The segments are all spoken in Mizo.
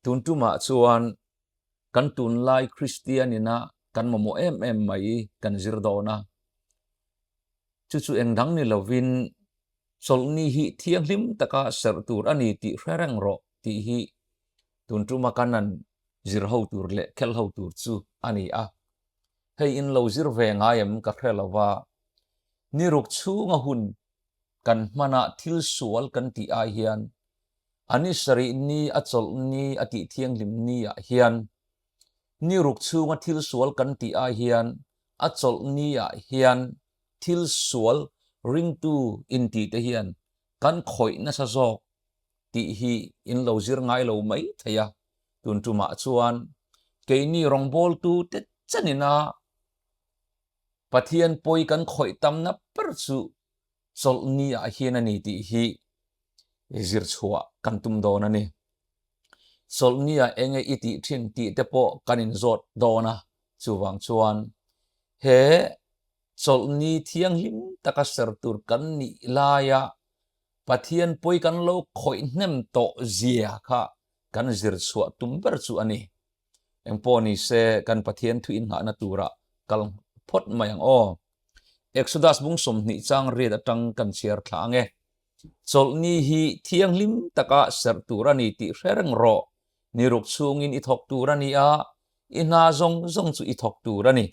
Tun tumah chuan kan tunlai Kristian ina kan mamawh em em mai kan zir dawn a. Chu chu engdang ni lovin chawlhni hi thianghlim taka serh tur a ni tih hre reng rawh tih hi tun tuma kan an zir ho tur leh khelh ho tur chu a ni a. Hei in lo zir ve ngai em ka hre lo va, ni ruk chhunga hun kan hmanah thil sual kan tih ai hian a ni sarih ni a chawlh ni a tih thianghlim ni ah hian ni ruk chhunga thil sual kan tih ai hian a chawlh ni ah hian thil sual ringtu intih te hian kan khawih nasa zawk tih hi in lo zir ngai lo mai thei a, tun tumah chuan keini rawngbawltu te chenina Pathian pawi kan khawih tamna ber chu chawlhni ah hian a ni tih hi zir chhuah kan tum dawn a ni. Chawlhni ah enge i tih thin tih te pawh kan inzawt dawn a, chuvang chuan he chawlhni thianghlim taka ser tur kan nih laia Pathian pawi kan lo khawih hnem tawh zia kha kan zir chhuah tum ber chu a ni. Engpawh ni se kan Pathian thu inngahna tura kal phawt mai ang aw. Exodus bung 20 chang riat atang kan chhiar thla ang e. Chawlhni hi thianghlim taka serh tur a ni tih hre reng rawh. Ni ruk chhungin i thawk tur a ni a, i hna zawng zawng chu i thawk tur a ni.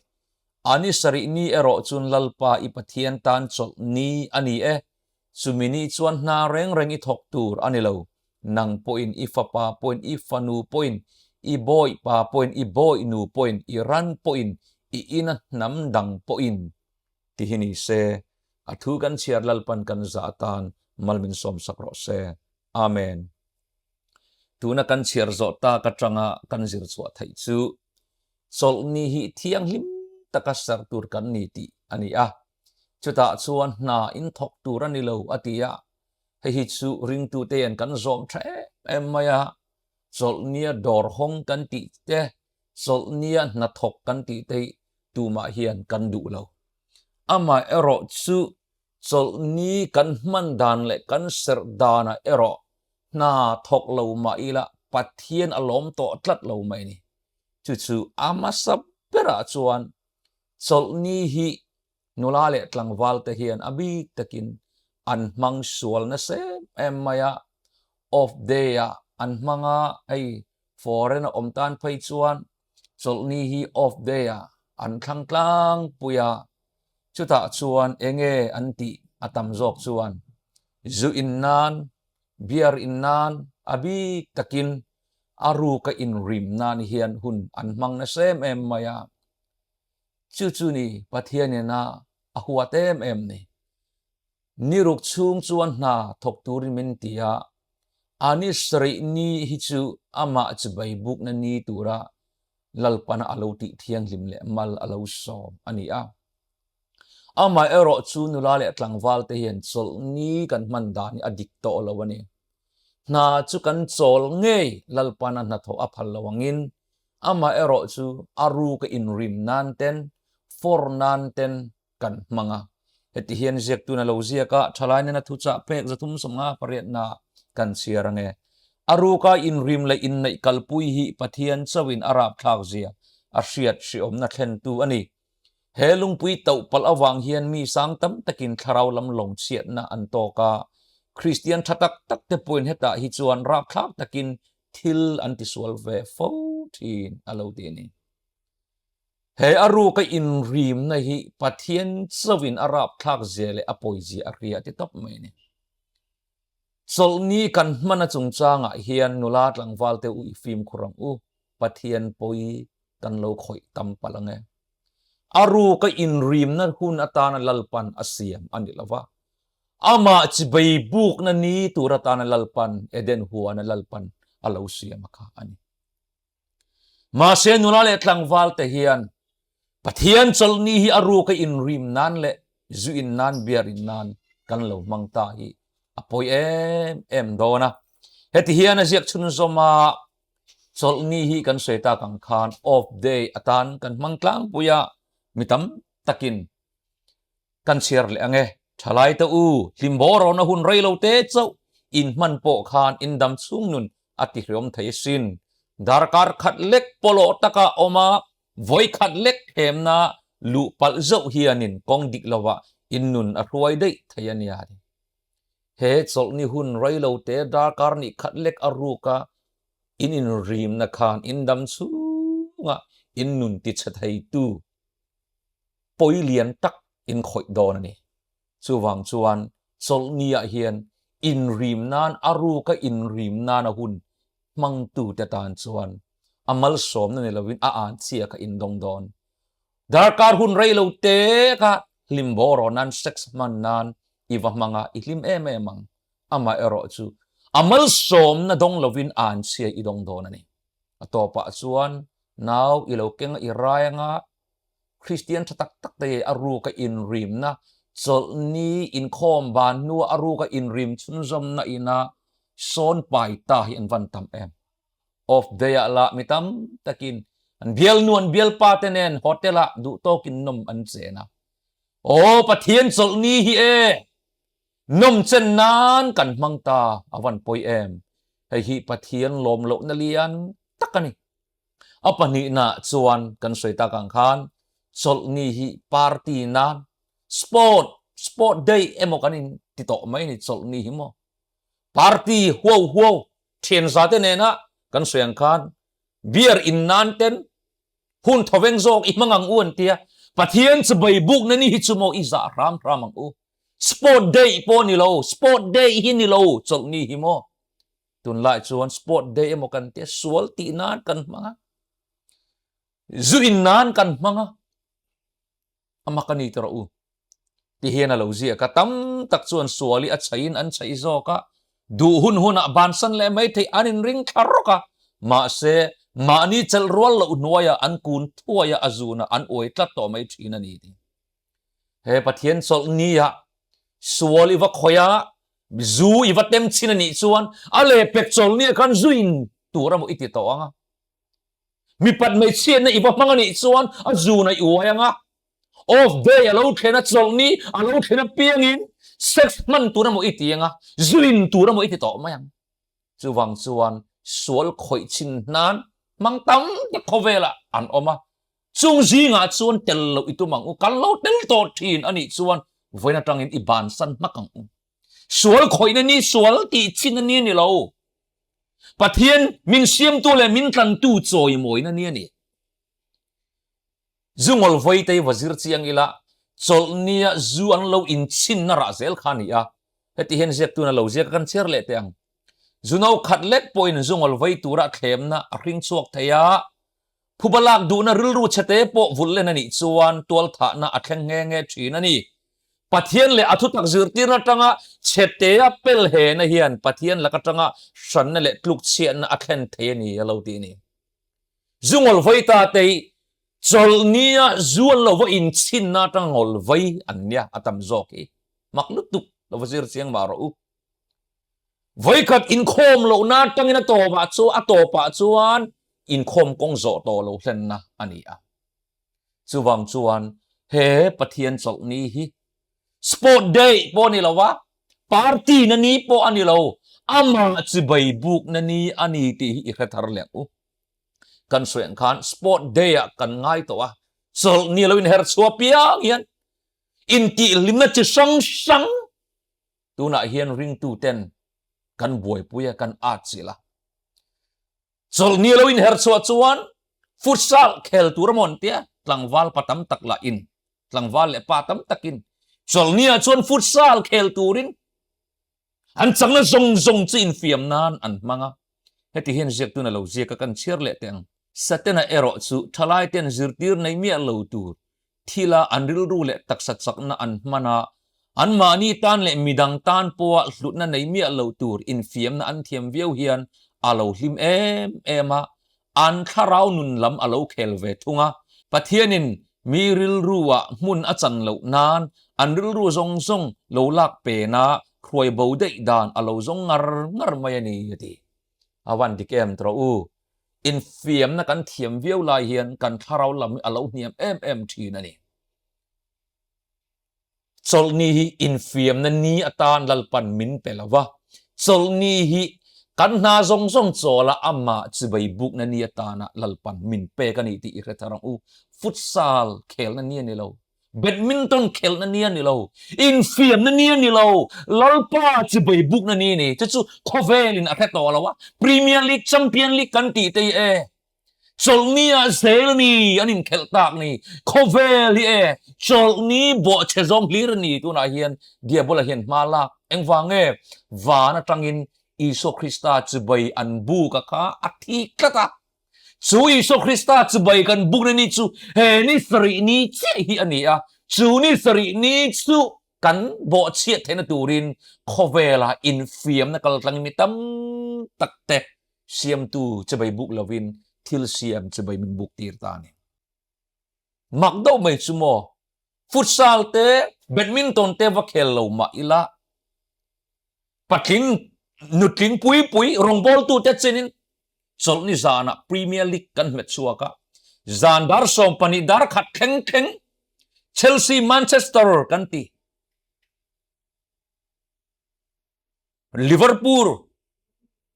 A ni sarih ni erawh chun Lalpa i Pathian tan chawlhni a ni e. Chumi ni chuan hna reng reng i thawk tur a ni lo. Nang pawhin i fapa pawhin i fanu pawhin i bawipa pawhin i bawihnu pawhin i ran pawhin i ina hnam dang pawhin ti hi ni se. A thu kan chhiar Lalpan kan zah atan mal min sawmsak rawh se. Amen. Tuna kan chhiar zawh tak atanga kan zir chhuah theih chu chawlhni hi thianghlim taka serh tur kan ni tih a ni a. Chutah chuan hna in thawk tur a ni lo a ti a. Hei hi chu ringtute hian kan zawm tha em em mai a. Chawlhnia dawr hawng kan tih te, chawlhnia hnathawk kan tih te hi tumah hian kan duh lo. Amaherawh chu Chawlhni kan hman dan leh kan serh danah erawh hna thawk lo mah ila Pathian a lawm tawh tlat lo mai ni. Chu chu a hmasa berah chuan chawlhni hi nula leh tlangval te hian a bik takin an hmang sual nasa em em mai a, off day ah an hmang a, hei foreign a awm tan phei chuan chawlhni hi off day ah an thlang tlangpui a, Chutah chuan enge an tih a tam zawk chuan zu in nan, beer in nan, a bik takin a ruka inrim nan hian hun an hmang nasa em em mai a. Chu chu ni Pathian ina a huat em em ni. Ni ruk chhung chuan hna thawk turin min ti a, a ni sarih ni hi chu amah chibai bukna ni tura Lalpana a lo tih thianghlim leh mal a lo sawm a ni a. Amaherawh chu nula leh tlangval te hian chawlhni kan hman dan hi a dik tawh lo a ni. Hna chu kan chawl ngei Lalpana hnathawh a phal lo angin amaherawh chu a ruka inrim nan ten, for nan ten kan hmang a. Heti hian ziaktun a lo ziak a, thalai nena thuchah pek 358 kan chhiar ang e. A ruka inrim leh inneih kalpui hi Pathian chauhin a rapthlak zia a hriat hriawmna thlentu a ni. He lungpui toh palh avang hian mi sang tam takin thlarau lam lawng chhiatna an tawk a. Kristian tha tak tak te pawhin hetah hi chuan rapthlak takin thil an tisual ve fo thin a lo ti a ni. He a ruka inrimna hi Pathian chauhin a rapthlak zia leh a pawi zia a hria ti tawp mai a ni. Chawlhni kan hman a chungchangah hian nula tlangval te u i fimkhur ang u, Pathian pawi kan lo khawih tam palh ang e. A ruka inrimna hun atana Lalpan a siam a ni lova, amah chibei bukna ni tur atana Lalpan Eden huana Lalpan a lo siam a kha a ni. Mahse nula leh tlangval te hian Pathian chawlhni hi a ruka inrim nan leh zu in nan beer in nan kan lo hmang ta hi a pawi em em dawn a. Heti hian a ziak chhunzawm a, chawlhni hi kan sawi tak ang khan off day atan kan hmang tlangpui a, mi tam takin kan chhiar leh ang e. Thalai te u, hlimbawrawna hun rei lo te chauh in hman pawh khan in dam chhung nun a tihriawm thei asin. Darkar khat lek pawlawh taka awm a, vawi khat lek thlemna luh palh zauh hianin kawng dik lovah in nun a hruai daih thei a nia. He chawlhni hun reilo te darkar nih khat lek a ruk a, in inrimna khan in dam chhunga in nun tichhe theitu pawi lian tak in khawih dawn a ni. Chuvang chuan chawlhniah hian inrim nan a ruka inrim nana hun hmangtute tan chuan a malsawmna ni lovin a anchhia kha in dawng dawn. Darkar hun rei lo te kha hlim bawraw nan sex hman nan i va hmang a, i hlim em em ang. Amaherawhchu a malsawmna dawng lovin anchhia i dawng dawn a ni. A tawpah chuan nau i lo keng a, i rai anga Kristian tha tak tak te a ruka inrimna, chawlhni inkhawm ban hnua a ruka inrim chhunzawmna ina sawn pai ta hi an van tam em. Off day ah lah mi tam takin an bialnu an bialpa te nen hotel ah duhtawkin nawm an chen a. Aw Pathian chawlhni hi e! Nawm chen nan kan hmang ta a van pawi em. Hei hi Pathian lawm lohna lian tak a ni. A pahnihna chuan kan sawi tak ang khan chawlhni hi party nan sport, sport day emaw kan in ti tawh mai a ni chawlhni hi maw. Party huau huau thianza te nena kan sawi ang khan beer in nan ten hun thawveng zawk i hmang ang u an tia Pathian chibai bukna ni hi chu maw i zah hram hram ang u. Sport day pawh ni lo, sport day hi ni lo chawlhni hi maw. Tunlai chuan sport day emaw kan tia sual tih nan kan hmang a, zu in nan kan hmang a, a mak a ni tawh rawh u. Ti hian a lo ziak a, tam tak chuan sual hi a chhaiin an chhaih zawk a, duh hun hunah bansan leh mai theih an inring thla rawk a, mahse mahni chelh rual loh hnuaiah an kun thuai a, a zunah an uai tlat tawh mai thin a ni tih. He Pathian chawlh ni ah sual i va khawih a, zu i va tem chin a nih chuan a lehpek chawlh ni ah khan zu in tur emaw i ti tawh ang a. Mipat hmeichhiatna i va hmang a nih chuan a zun a i uai ang a. Off day a lo thlen a, chawlh ni a lo thlen apiangin sex hman tur emaw i ti ang a, zu in tur emaw i ti tawh mai ang. Chuvang chuan sual khawih chin hnan hmang tam tak khawvelah an awm a, chung zingah chuan tel loh i tum ang u, kan lo tel tawh thin a nih chuan vawiin atangin i bansan hmak ang u. Sual khawihna ni sual tih chin a ni a ni lo. Pathian min siamtu leh min tlantu chawimawina ni a ni. Zu ngawl vawitei va zir chiang ila, chawlhnia zu an lo inchhinna rah zel kha a ni a. Heti hian ziaktuna lo ziak a kan chhiar leh teh ang. Zu no khat lek pawhin zu ngawl vei tura thlemna a hring chhuak thei a, phuba lak duhna rilru chhete pawh vulh len a nih chuan tualthahna a thleng nghe nghe thin a ni. Pathian leh a thutak zirtirna atanga chhetea pelhena hian Pathian lak atanga hranna leh tlukchhiatna a thlen thei a ni a lo ti a ni. Zu ngawl vei ta te hi chawlhnia zu an lo va inchhinna atanga ngawl vei an nia a tam zawk hi mak lutuk lo va zir chiang mah rawh u. Vawikhat inkhawm lohna atangin a tawpah chu a tawpah chuan inkhawm kawng zawh tawh lo hlenna a ni a. Chuvang chuan he Pathian chawlhni hi Sport day pawh a ni lo a, party na ni pawh a ni lo, amah chibai bukna ni a ni tih hi i hre thar leh ang u. Kan sawi ang khan sport day ah kan ngai tawh a, chawlh ni lo inher chhuah piang hian intihhlimna chi hrang hrang tunah hian ringtu ten kan buaipui a, kan atchilh a. Chawlh ni lo inher chhuah chuan futsal khel tur a mawn tia tlangval pa tam tak lah in tlangval leh pa tam takin chawlh ni ah chuan futsal khel turin an changna zawng zawng chu infiam nan an hmang a. Heti hian ziaktun a lo ziak a kan chhiar leh teh ang. Satena erawh chu thalai ten zirtir nei miah lo tur thila an rilru leh taksa chakna an hman a, anmahni tan leh midang tan pawha hlutna nei miah lo tur infiamna an thiam viau hian a lo hlim em em a, an thlarau nun lam a lo khel ve thung a. Pathianin mi rilruah hmun a chan loh nan an rilru zawng zawng lo lak pena hruai bo daih dan a lo zawng ngar ngar mai a ni, a ti. A van dik em tawh u. Infiamna kan thiam viau lai hian kan thlarau lam hi a lo hniam em em thin a ni. Chawlhni hi infiamna ni atan Lalpan min pe lo va, chawlhni hi Kan hna zawng zawng chawla amah chibai bukna ni atana Lalpan min pek a ni tih i hre thar ang u. Futsal khelna ni a ni lo, badminton khelna ni a ni lo, infiamna ni a ni lo, Lalpa chibai bukna ni a ni. Chu chu khawvelin a hre tawh lo a, Premier League, Champion League kan tih te hi e, Chawlhni ah zel ni an inkhelh tak ni, khawvel hi e, chawlhni bawhchhe zawng hlir a ni tunah hian Diabola hian hma lak engvang nge van atangin Isua Krista chibai an buk a kha a thi tlat a, chu Isua Krista chibai kan bukna ni chu he ni sarih ni chiah hi a ni a, chu ni sarih ni chu kan bawhchhiat theihna turin khawvela infiamna kaltlangin mi tam tak te Siamtu chibai buk lovin thil siam chibai min buk tir ta a ni. Mak deuh mai chu maw, futsal te, badminton te va khel lo mah ila, patling, nutling pui pui, rawngbawltu te chenin chawlhni zanah Premier League kan hmet chhuak a, zan dar 12 dar khat thleng thleng Chelsea Manchester kan ti. Liverpool,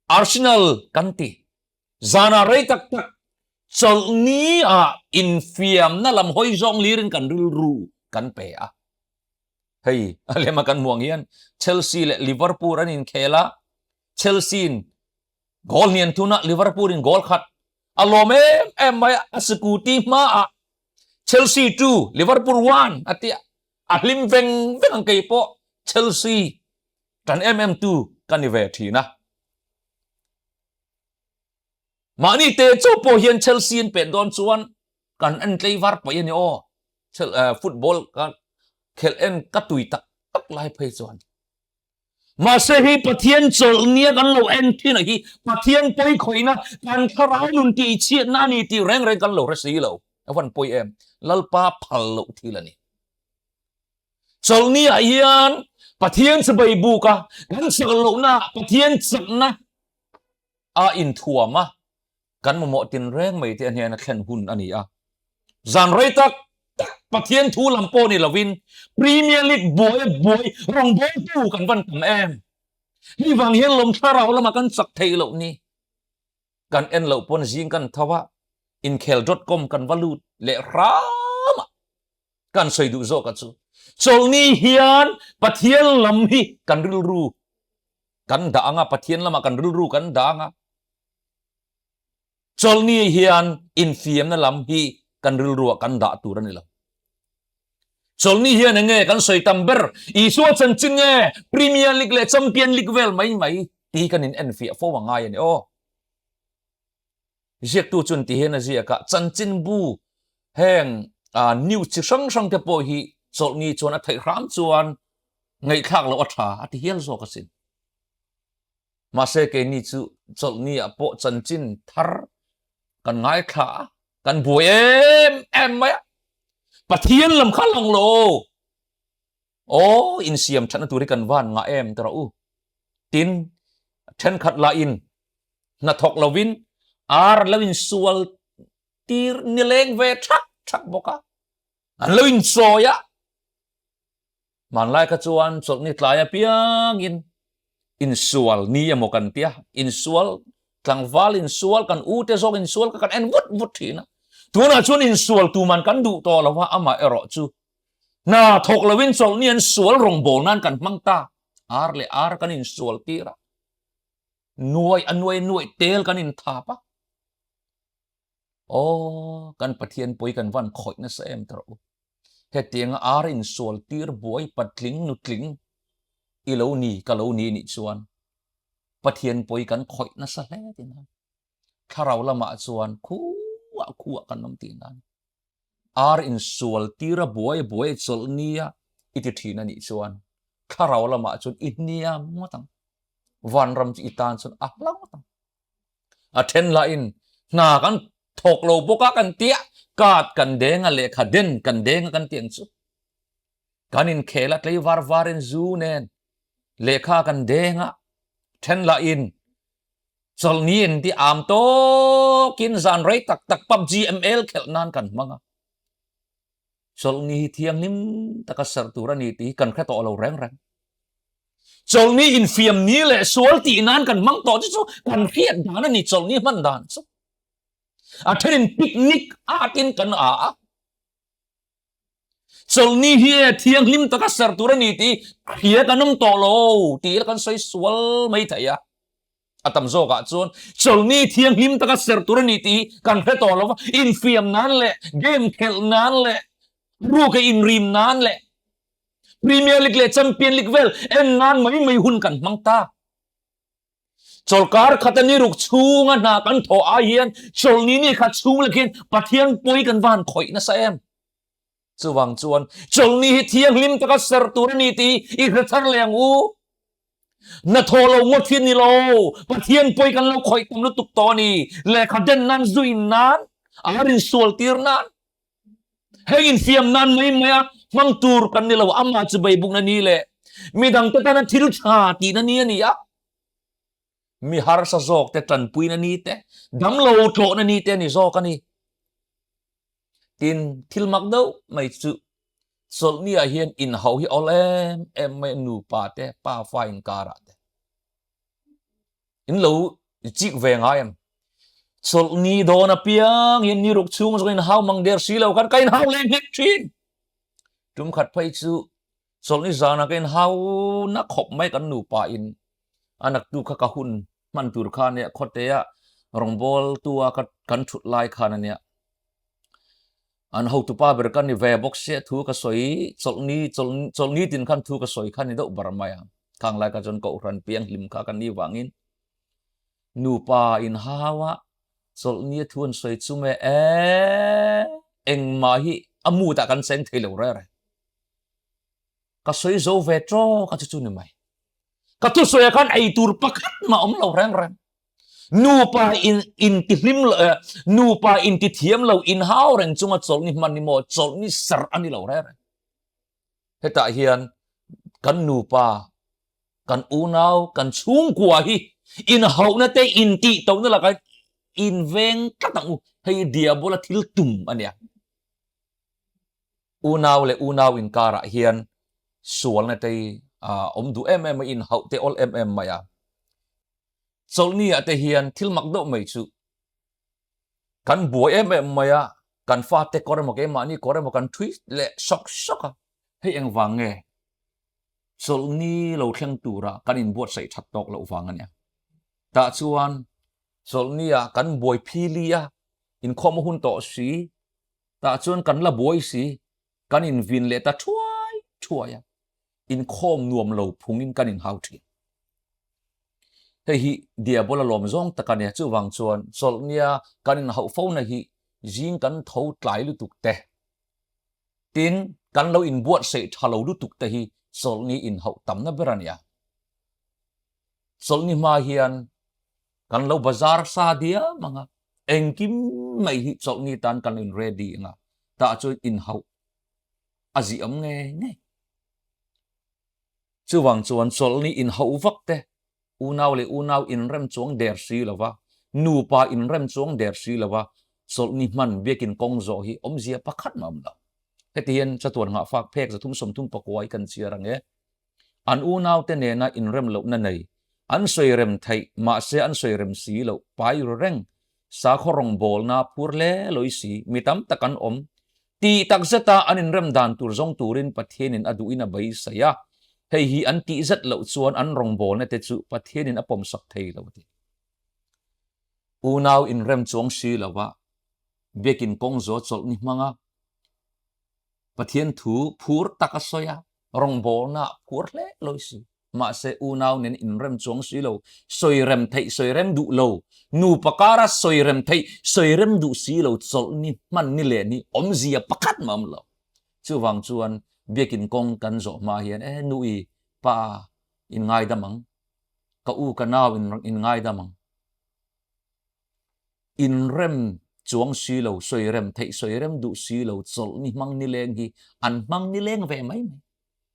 Arsenal kan ti. Zanah rei tak tak chawlhni ah infiamna lam hawi zawng lirin kan rilru kan pe a. Hei a lema kan hmuh ang hian Chelsea leh Liverpool an inkhel a, Chelsea in goal hnian thun a, Liverpool in goal khat a lawm em em mai a, a scooty hmaah Chelsea 2, Liverpool 1 a ti a, a hlim veng veng ang kei pawh Chelsea tan em em tu ka ni ve thin a. Mahni te chaw pawh hian Chelsea an pet dawn chuan kan en tlei var paih a ni aw. Football ka khelh en ka tui tak tak lai phei chuan. Mahse hei Pathian chawlh nia kan lo en thin a hi Pathian pawi khawihna kan thlarau nun tih chhiatna a ni tih reng reng kan lo hre si lo. A van pawi em? Lalpa phal loh thil a ni. Chawlhni ah hian Pathian chibai buk a, kan chak lohna ah Pathian chakna a inthuam a, kan mamawh tinreng mai te hnena thlen hun a ni a. Zan rei tak tak Pathian thu lam pawh ni lovin Premier League buai a buai rawngbawltu kan van tam em. Hei vang hian lawm thlarau lamah kan chak theih loh ni. Kan en loh pawn zing kan tho a, inkhel dot com kan va lut leh hram a. Kan sawi duh zawk a chu. Chawlhni hian Pathian lam hi kan rilru kan dah ang a, Pathian lamah kan rilru kan dah ang a. Chawlhni hian infiamna lam hi kan rilruah kan dah tur a ni lo. Chawlhni hian eng nge kan sawi tam ber? Isua chanchin nge Premier League leh Champion League vel mai mai tih hi kan in enfiah fo a ngai a ni aw. Ziaktu chuan ti hian a ziak a, chanchinbu heng news chi hrang hrang te pawh hi chawlhni chuan a theih hram chuan ngaihthlak loh a tha a ti hial zawk asin. Mahse keini chu chawlhni ah pawh chanchin thar kan ngaithla a, kan buai em em mai a. Pathian lam kha lang lo. Aw insiam thatna tur hi kan van ngah em ti rawh u. Tin, thenkhat lahin hnathawk lovin ar an lo insual tir nileng ve thak thak bawk a, an lo inchawi a. Hmanlai kha chuan chawlhni tlai apiangin insual ni emaw kan tia, insual tlangval insual kan u te zawk insual kha kan en vut vut thin a. Tunah chuan insual tuman kan duh tawh lo va, amah erawh chu hna thawk lovin chawlhni an sual rawngbawl nan kan hmang ta. Ar leh ar kan insual tir a, nuai a nuai nuai tel kan inthap a. Aw, kan Pathian pawi kan van khawih nasa em ta rawh u. Hetianga ar insual tir buai patling nutling i lo ni ka lo ni nih chuan Pathian pawi kan khawih nasa hle ti nan. Thlarau lamah chuan khuah khuah kan awm ti nan. Ar insual tira buai buai chawlh nia i ti thin a nih chuan thlarau lamah chuan i hniam ngawt ang. Vanram chu i tan chuan a hla ngawt ang. A then lahin hna kan thawk lo bawk a kan tia card kan deng a lehkha den kan deng a kan ti ang chu. Kan inkhel a tlei var varin zu nen lehkha kan deng a then lahin chawlhni in ti am tawkin zan rei tak tak PUBG ML khelh nan kan hmang a. Chawlhni hi thianghlim taka serh tur a ni tih hi kan hre tawh lo reng reng. Chawlhni infiam ni leh sual tih nan kan hmang tawh chu chu kan hriat dan a ni chawlhni hman dan chu. A thenin picnic atin kan a a. Chawlhni hi e thianghlim taka ser tur a ni tih hria kan awm tawh lo tih ila kan sawi sual mai thei a. A tam zawkah chuan chawlhni thianghlim taka ser tur a ni tih hi kan hre tawh lo va, infiam nan leh game khelh nan leh ruka inrim nan leh Premier League leh Champion League vel en nan mai mai hun kan hmang ta. Chawlhkar khata ni ruk chhunga hna kan thawh ai hian chawlhni ni khat chhung lek hian Pathian pawi kan va han khawih nasa em? Chuvang chuan chawlhni hi thianghlim taka ser tur a ni tih i hre thar leh ang u. Hnathawh lo ngawt hi a ni lo, Pathian pawi kan lo khawih tam lutuk tawh a ni. Lehkha den nan, zu in nan, ar insual tir nan, Heng infiam nan mai mai a hmang tur kan ni lo, amah chu beibukna ni leh midangte tana thil tha tihna ni a ni a. Mi harsa zawkte tanpuina ni te, damlo tlawhna ni te a ni zawk a ni. Tin, thil mak deuh mai chu chawlhni ah hian inhauh hi awl em em mai a nupa te, pa fa inkarah te. In lo chik ve ngai em? Chawlhni dawn apiang hian ni ruk chhung zawng in hau mang der si lo khan ka in hau leh nghek thin. Tum khat phei chu chawlhni zanah ka in hau na khawp mai kan nupa in a naktu kha ka hun hman tur kha ania khawtea rawngbawl tua ka kan thut lai khan ania. An hotupa ber ka ni ve bawk sia thu ka sawi chawlhni chawlhni tin khan thu ka sawi kha ni deuh ber mai a. Khang lai kha chuan kohhran pianghlim kha kan nih vangin nupa inhau a chawlhni a thu an sawi chu me e engmah hi a mood ah kan cheng thei lo reng reng. Ka sawi zo ve tawk a chu chu ni mai. Ka thusawi ah khan ei tur pakhat mah awm lo reng reng. Nupa in intihlim lo eh nupa intithiam lo inhau reng chunga chawlhni hman ni maw chawlhni serh a ni lo reng reng. Hetah hian kan nupa, kan unau, kan chhungkua hi inhauhna te intihtauhna lakah inveng tlat ang u. Hei hi Diabola thil tum a nia. Unau leh unau inkarah hian sualna te hi a awm duh em em a, inhauh te awl em em mai a. Chawlhni ah te hian thil mak deuh mai chu Kan buai em em mai a, kan fate kawr emaw keimahni kawr emaw kan thui leh sawk sawk a, hei engvang nge chawlhni lo thleng tura kan inbuatsaih that tawk loh vang a nia. Tah chuan chawlhni ah kan buai phili a, inkhawm a hun tawh si, tah chuan kan la buai si, kan invin leh ta thuai thuai a, inkhawm nuam lo phungin kan inhau thin. Hei hi Diabola lawm zawng tak a nia, chuvang chuan chawlhnia kan inhauh fo na hi zing kan tho tlai lutuk te, tin kan lo inbuatsaih tha lo lutuk te hi chawlhni inhauh tamna ber a nia. Chawlhni hma hian kan lo bazar sa diam ang a, engkim mai hi chawlhni tan kan lo in ready ang a, tah chuan inhauh a ziah awm ngei ngei. Chuvang chuan chawlhni inhauh vak te, unau leh unau inrem chuang der si lo va, nupa inrem chuang der si lo va, chawlhni hman biakin kawng zawh hi awmzia pakhat mah awm lo. Heti hian chatuan nghahfak phek 339 hi kan chhiar ang e. An unaute nena inrem lohna nei, an sawi rem theih mahse an sawi rem si loh pai ru reng, sakhaw rawngbawlna phur hle lawih si mi tam tak an awm. Tih tak zeta an inrem dan tur zawng turin Pathianin a duhin a beisei a, hei hi an tih zet loh chuan an rawngbawlna te chu Pathianin a pawmsak thei lo a ti. Unau inrem chuang si lova biakin kawng zaw chawlh ni hmanga Pathian thu phur tak a sawi a, rawngbawlna ah phur hle lawi si. Mahse unau nen inrem chuang si lo, sawi rem theih sawi rem duh lo, nupa kara sawi rem theih sawi rem duh si lo chawlh ni hman ni leh ni awmzia pakhat mah awm lo. Chuvang chuan biakin kawng kan zawh hma hian e nui pa in ngaidam ang, ka u ka nau in ngaidam ang. Inrem chuang si lo, sawi rem theih sawi rem duh si lo, chawlh ni hmang nileng hi an hmang nileng ve mai mai.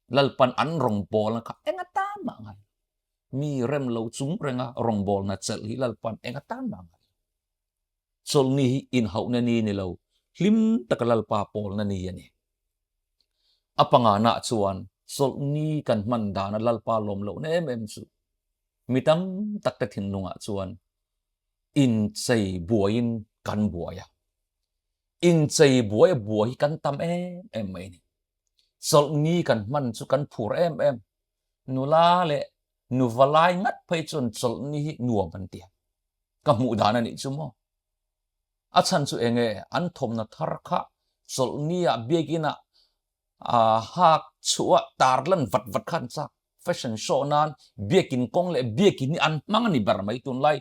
Lalpan an rawngbawlna kha eng atan mah ngai lo. Mi rem lo chung renga rawngbawlna chelh hi Lalpan eng atan mah ngai lo. Chawlhni hi inhauhna ni ni lo, hlim taka Lalpa pawlna ni a ni. A pangana chuan. Chawlhni kan hman dana Lalpa lawm lohna em em chu mi tam tak te thinlungah chuan inchei buaiin kan buai a. Inchei buai a buai hi kan tam em em mai a ni. Chawlhni kan hman chu kan phur em em. Nula leh nuva lai ngat phei chuan chawlhni hi nuam an ti a. Ka hmuh dan a nih chu maw. A chhan chu eng nge an thawmhna thar kha chawlhni ah biakin ah hak chhuah tarlan vat vat kha an chak. Fashion show nan biakin kawng leh biakin hi an hmang a ni ber mai tunlai.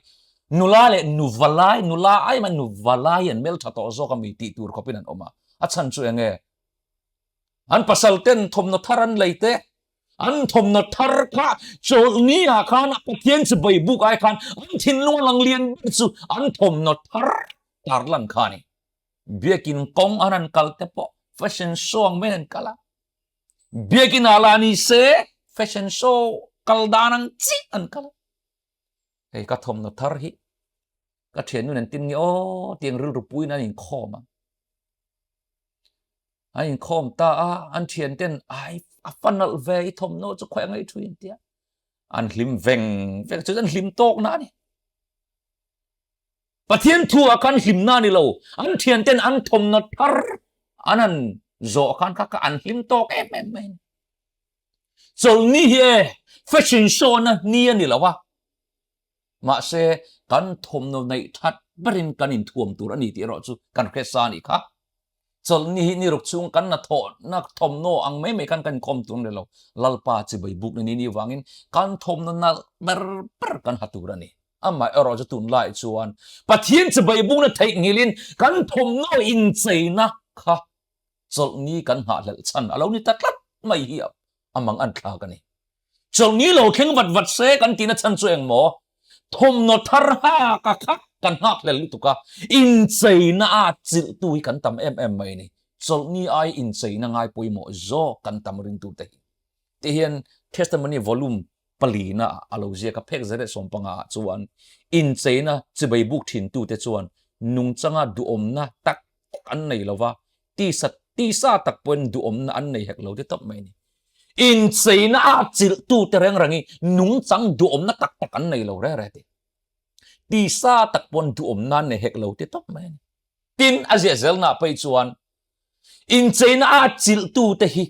Nula leh nuva lai, nula ai mai nuva lai hi an hmeltha tawh zawk a mi tih tur khawpin an awm a. A chhan chu eng nge An pasal ten thawmhnaw thar an lei te, an thawmhnaw thar kha chawlhni ah khan a Pathian chu bei buk ai khan an thinlung a lang lian ber chu an thawmhnaw thar tarlan kha a ni. Biakin kawng an han kal te pawh fashion show ang maiin an kal a, biakin ah lah ni se fashion show kal dan ang chiah an kal a. Hei ka thawmhnaw thar hi ka thiannu nen tin nge aw tiang rilru puiin an inkhawm a. An inkhawm ta a, an thian ten ai a fa nalh ve i thawmhnaw chu khawi angai thu in tia. An hlim veng veng chu an hlim tawk na a ni. Pathian thu ah khan hlim na a ni lo, an thian ten an thawmhnaw thar an han zawh khan kha kha an hlim tawk em em mai a ni. Chawlhni hi e fashion show na ni a ni lo a, mahse kan thawmhnaw neih that berin kan inthuam tur a ni tih erawh chu kan hre sa a nih kha. Chawlhni hi ni ruk chhung kan na thawhna thawmhnaw ang mai mai khan kan inkhawm tur a ni lo, Lalpa chibai bukna ni ni vangin kan thawmhnaw nalh ber ber kan ha tur a ni. Amah erawh chu tunlai chuan Pathian chibai bukna theihnghilhin kan thawmhnaw incheina kha chawlhni kan nghahhlelh chhan a lo ni ta tlat mai hi a mang an thlak a ni. Chawlhni lo thleng vat vat se kan tihna chhan chu eng maw? Thawmhnaw thar hak a kha kan nghakhlel lutuk a, incheina a chilhtu hi kan tam em em mai a ni. Chawlhni ai incheina ngai pawimawh zawk kan tam ringtute hi. Tihian Testimony Volume palina a lo ziak a, phek 115 ah chuan incheina chibai buk thintute chuan nungchanga duhawmna tak tak an nei lo va, tisa tisa tak pawhin duhawmna an nei hek lo ti tawp mai a ni. Incheina a chilhtute reng reng hi nungchang duhawmna tak tak an nei lo reng reng a ti. Tisa tak pawn duhawmna an nei hek lo ti tawp mai a ni. Tin, a ziah zelnaah phei chuan incheina a chilhtute hi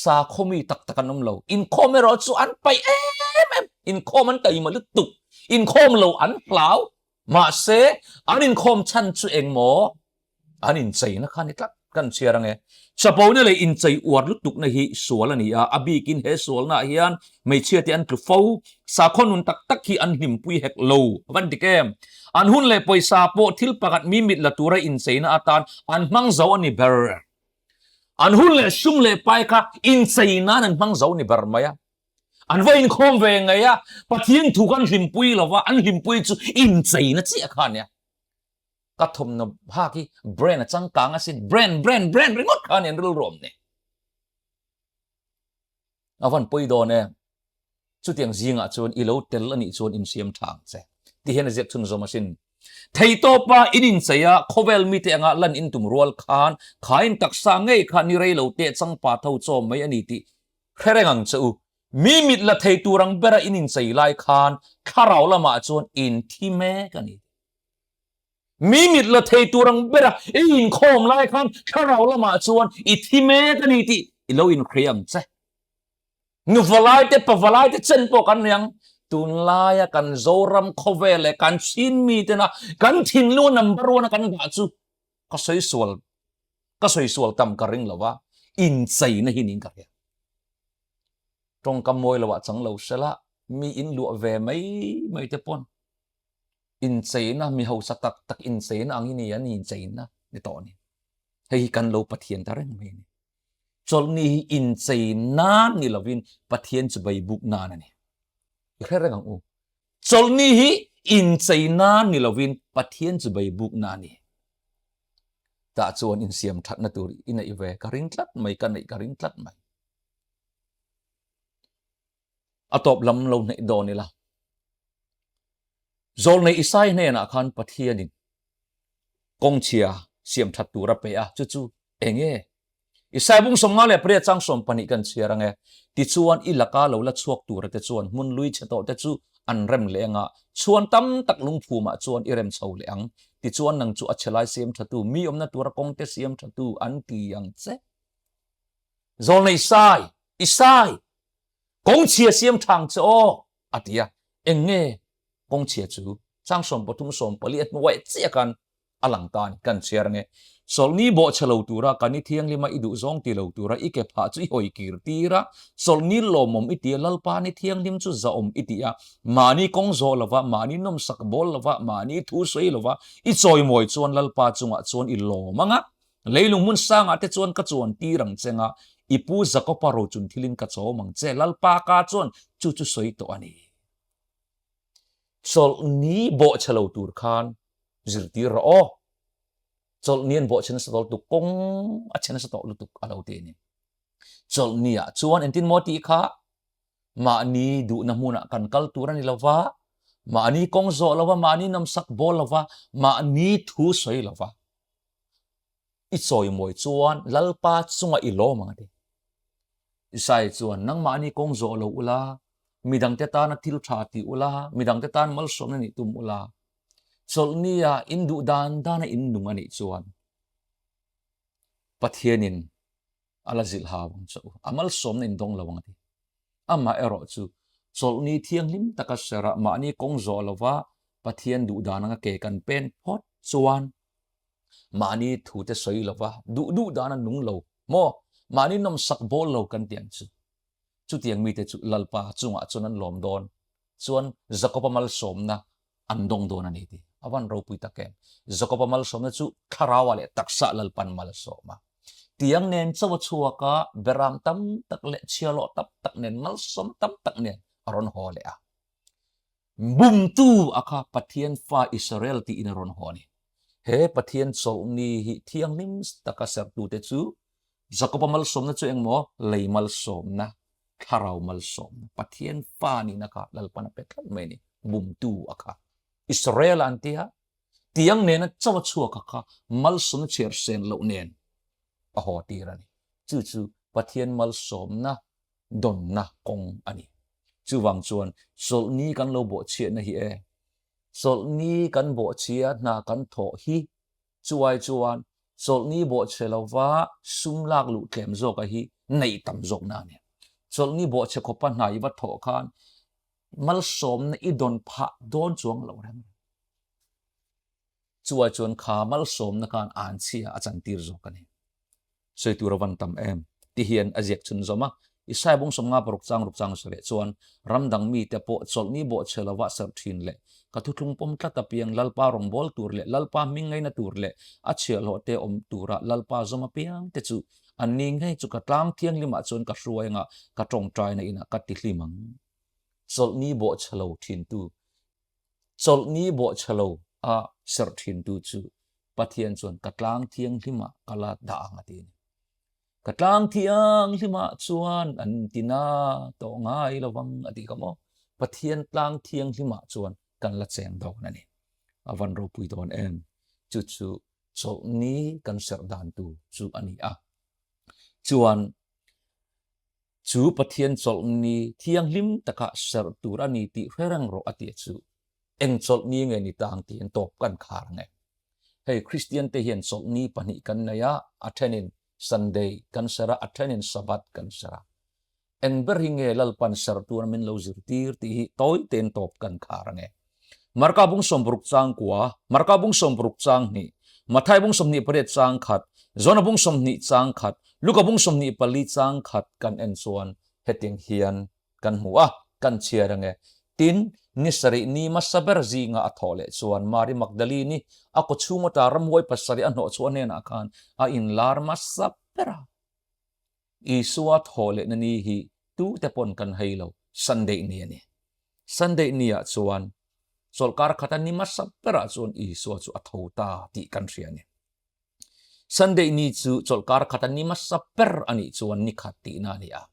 sakhaw mi tak tak an awm lo. Inkhawm erawh chu an paih em em. Inkhawm an taima lutuk. Inkhawm lo an hlau. Mahse, an inkhawm chhan chu eng maw? An incheina kha ni tlat kan chhiar ange. Chapona leh inchei uar lutukna hi sual a ni a, a bikin he sualnaah hian hmeichhia te an tlu fo. Sakhaw nun tak tak hi an hlimpui hek lo. A van dik em? An hun leh pawisa pawh thil pakhat mi mit la tura incheina atan an hmang zo a ni ber. An hun leh sum leh pai kha inchei nan an hmang zo ni ber mai a. An va inkhawm ve ngei a, Pathian thu kha an hlimpui lo va, an hlimpui chu incheina chiah kha a nia. Ka thawmhnaw hak hi brand a changkang asin, brand, brand, brand ringawt kha a ni an rilru awm ni. A van pawi dawn e. Chutiang zingah chuan i lo tel a nih chuan insiam tha ang che. Ti hian a ziak chhunzawm asin. Theitawpa in inchei a, khawvel mite anga lan in tum rual khan kha in taksa ngei kha ni rei lo teh changpa tho chawm mai a ni tih hre reng ang che u. Mi mit la thei tur ang bera in inchei lai khan thlarau lamah chuan in thi mek a ni. Mi mit la thei tur ang bera i inkhawm lai khan thlarau lamah chuan i thi mek a ni tih i lo inhria ang che. Nuvalai te pavalai te chen pawh kan nei ang. Tunlaia kan Zoram khawvel leh kan Chin mi tena kan thinlung a number one a kan dah chu ka sawi sual ka sawi sual tam ka ring lo va, incheina hi niin ka hria. Tawngkam mawi loah chang lo sela mi inluah ve mai mai te pawn incheina mi hausa tak tak incheina ang hi ni an incheina ni tawh a ni. Hei hi kan lo Pathian ta reng mai a ni. Chawlhni hi inchei nan ni lovin Pathian chu bei buk nan a ni. I hre reng ang u. Chawlhni hi inchei nan ni lovin Pathian chu bei buk na a ni. Tah chuan insiam thatna tur i neih ve ka ring tlat mai, ka neih ka ring tlat mai. A tawp lam lo hneih dawn ila. Zawlnei Isai hnenah khan Pathianin kawngchhia siam that tur a pe a, chu chu eng nge? Isai bung 58 chang 12 kan chhiar ange. Tichuan i laka lo la chhuak tura te chuan hmun lui chhe tawh te chu an rem leh anga, chhuan tam tak lungphumah chuan i rem chho leh ang. Tichuan nang chu a chhe lai siam thatu, mi awmna tura kawng te siam thatu an ti ang che. Zawlnei Isai, Isai! Kawng chhia siam thang che aw! a ti a. Eng nge kawng chhia chu? Chang 13 14 a hnuai chiah khan a lang ta a ni. Kan chhiar ange. Chawlhni bawhchhe lo tura kan i thianghlima i duh zawng ti lo tura i ke phah chu i hawi kir tir a, chawlhni lawmawm i ti a, Lalpa ni thianghlim chu zahawm i ti a, mahni kawng zawh lova, mahni nawmsak bawl lova, mahni thu sawi lova i chawimawi chuan Lalpa chungah chuan i lawm ang a, leilung hmun sangah te chuan ka chuan tir ang che nga, i pu Jakopa rochun thilin ka chawm ang che, Lalpa ka chuan chu chu sawi tawh a ni. Chawlhni bawhchhe lo tur khan zirtir rawh aw. Chawlhni an bawhchhe nasa tawh lutuk, kawng a chhe nasa tawh lutuk a lo ti a ni. Chawlhni ah chuan engtin maw tih kha mahni duhna hmunah kan kal tur a ni lo va, mahni kawng zawh lo va, mahni nawmsak bawl lo va, mahni thu sawi lo va. I chawimawi chuan Lalpa chunga i lawm ang a ti. Isai chuan, Nangmahni kawng zawh lo ula, midangte tana thil tha ti ula, midangte tan malsawmna nih tum ula, chawlhnia in duh dan dana in nung a nih chuan Pathianin a la zilh hau ang che u, a malsawmna in dawng lo ang a ti. Amah erawh chu chawlhni thianghlim taka serah mahni kawng zawh lova Pathian duh dan anga ke kan pen phawt chuan mahni thute sawi lova duh duh dan a nung lo maw? Mahni nawmsak bawl lo kan ti ang chu. Chutiang mite chu Lalpa chungah chuan an lawm dawn chuan Jakoba malsawmna an dawng dawn a ni ti. A van ropui tak em. Jakoba malsawmna chu thlarauah leh taksa Lalpan malsawm a. Tiang nen chaw a chhuak a, beram tam tak leh chhialawh tam tak nen malsawm tam tak nen a rawn haw leh a. Bumtu a kha Pathian fa Israel tiin a rawn haw a ni. He Pathian chawlhni hi thianghlim taka serhtute chu Jakoba malsawmna chu engmaw? Lei malsawmna, thlarau malsawmna, Pathian fa nihna kha Lalpan a pe tlat mai a ni. Bumtu a kha Israel an ti a, tiang nena chaw a chhuak a kha malsawmna chhiar sen loh nen a haw tir a ni. Chu chu Pathian malsawmna dawnna kawng a ni. Chuvang chuan chawlhni kan lo bawhchhiatna hi e, chawlhni kan bawhchhia hna kan thawh hi chuai chuan chawlhni bawhchhe lova sum lak luh tlem zawka hi neih tam zawkna a ni. Chawlhni bawhchhe khawpa hna i va thawh khan malsawmna i dawn phah dawn chuang lo reng. Chuai chuan kha malsawmna khan anchhia a chantir zawk a ni. Sawi tur a van tam em? Ti hian a ziak chhunzawm a. Isaiah bung 56 chang ruk chang sawi leh chuan ram dang mite pawh chawlhni bawhchhe lova serh thin leh ka thuthlung pawm tlat apiang Lalpa rawngbâwl tur leh Lalpa hming ngaina tur leh a chhiahhlawh te awm tura Lalpa zawm apiang te chu anni ngei chu ka tlang thianghlimah chuan ka hruai anga ka tawngtaina inah ka ti hlim ang. Chawlhni bawhchhe lo thintu Chawlhni bawhchhe lo a serh thintu chu Pathian chuan ka tlang thianghlimah ka la dah ang a ti a ni. Ka tlang thianghlimah chuan an ti na tawh ngai lo vang a ti kha maw? Pathian tlang thianghlimah chuan kan la cheng dawn a ni. A van ropui dawn em? Chu chu chawlhni kan serh dan tu chu a ni a. Chuan Chu Pathian chawlhni thianghlim takah serh tur a ni tih hre reng rawh a tih chu eng chawlhni nge ni ta ang tiin tawp kan khar nge. Hei Kristian te hian chawlhni pahnih kan nei a, a thenin Sunday kan serh a, a thenin Sabbath kan serh a. Eng ber hi nge Lalpan serh tura min lo zirtir tih hi tawi tein tawp kan khar ange. Marka bung 60 chang kua, Marka bung 60 chang hnih, Mathai bung 28 chang khat, Jona bung 20 chang khat, Luka bung 24 chang khat kan en chuan hetiang hian kan hmu a, kan chhiar ange. Tin, ni sarih ni hmasa ber zinga a thawh leh chuan Mari Magdalene-i a kawchhung ata ramhuai pasarih a hnawhchhuah hnenah khan a inlar hmasa ber a. Isua thaw lehna ni hi tute pawn kan hei lo, Sunday ni a ni. Sunday ni ah chuan chawlhkar khata ni hmasa berah chuan Isua chu a tho ta tih kan hria a ni. Sunday ni chu chawlhkar khata ni hmasa ber a nih chuan ni khat tihna a ni a.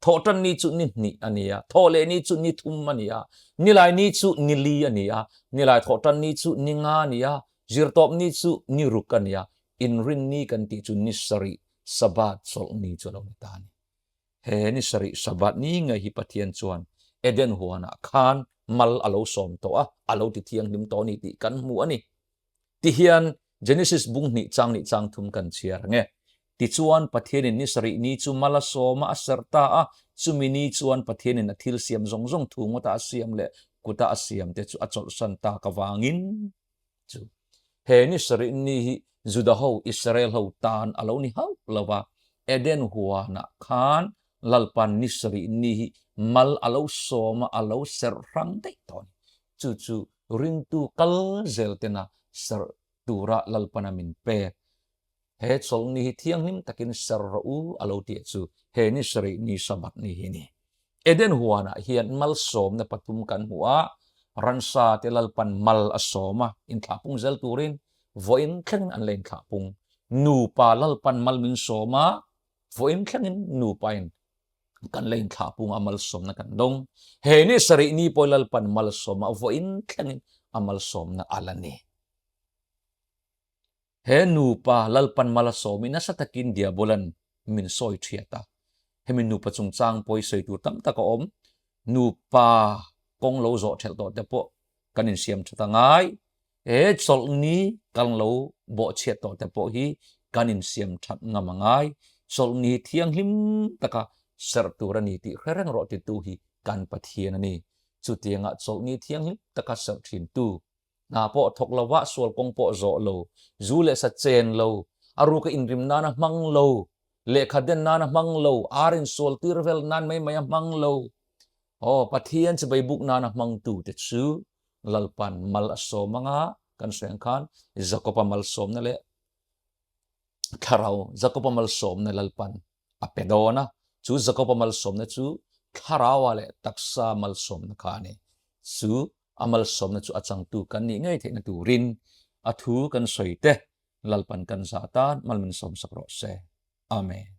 Thawhtan ni chu ni hnih a ni a, thawhleh ni chu ni thum a ni a, nilai ni chu ni li a ni a, nilai thawhtan ni chu ni nga a ni a, zirtawp ni chu ni ruk a ni a, inrin ni kan tih chu ni sarih. Sabbath chawlh ni chu a lo ni ta a ni. He ni sarih Sabbath ni ngei hi Pathian chuan Eden huanah khan mal a lo sawm tawh a, a lo ti thianghlim tawh a ni tih kan hmu a ni. Tihian Genesis bung hnih chang nih chang thum kan chhiar ang e. Tichuan Pathianin ni sarih ni chu mal a sawm a, a serh ta a, chumi ni chuan Pathianin a thil siam zawng zawng thu ngawta a siam leh kuta a siam te chu a chawlhsan tak avangin chu he ni sarih ni hi Juda ho, Israel ho tan a lo ni hauh lo va, Eden huanah khan Lalpan ni sarih ni hi mal a lo sawm a, a lo serh hrang daih tawh a ni. Chu chu ringtu kal zel tena serh tura Lalpana min pek. He chawlhni hi thianghlim takin ser rawh u a lo tih chu he ni sarih ni Sabbath ni hi a ni. Eden huanah hian malsawmna pathum kan hmu a, ransa te Lalpan mal a sawm a, inthlahpung zel turin vawiin thlengin an la inthlahpung. Nupa Lalpan mal min sawm a, vawiin thlengin nupain kan la inthlahpung a malsawmna kan dawng. He ni sarih ni pawh Lalpan malsawm a, vawiin thlengin a malsawmna a la ni. He nupa Lalpan mal a sawm i nasa takin Diabolan min sawi thiat a. Hemi nupa chungchang pawh i sawi tur tam tak a awm. Nupa kawng lo zawh thelh tawh te pawh kan insiam that a ngai. He chawlhni kan lo bawhchhiat tawh te pawh hi kan insiam that ngam a ngai. Chawlhni thianghlim taka serh tur a ni tih hre reng rawh titu hi kan Pathian a ni. Chutiangah chawlhni thianghlim taka serh thintu Hna pawh thawk lo va, sual kawng pawh zawh lo, zu leh sa chen lo, a ruka inrim nana hmang lo, lehkha den nana hmang lo, ar insual tir vel nan mai mai a hmang lo. Aw, Pathian chibai buk nana hmangtu te chu Lalpan mal a sawm anga kan sawi ang khan Jakoba malsawmna leh thlarau Jakoba malsawmna Lalpan a pe dawn a, chu Jakoba malsawmna chu thlarauah leh taksa malsawmna kha a ni. Chu a malsawmna chu a changtu kan nih ngei theihna turin a thu kan sawi te Lalpan kan zah tan mal min sawmsak rawh se. Amen.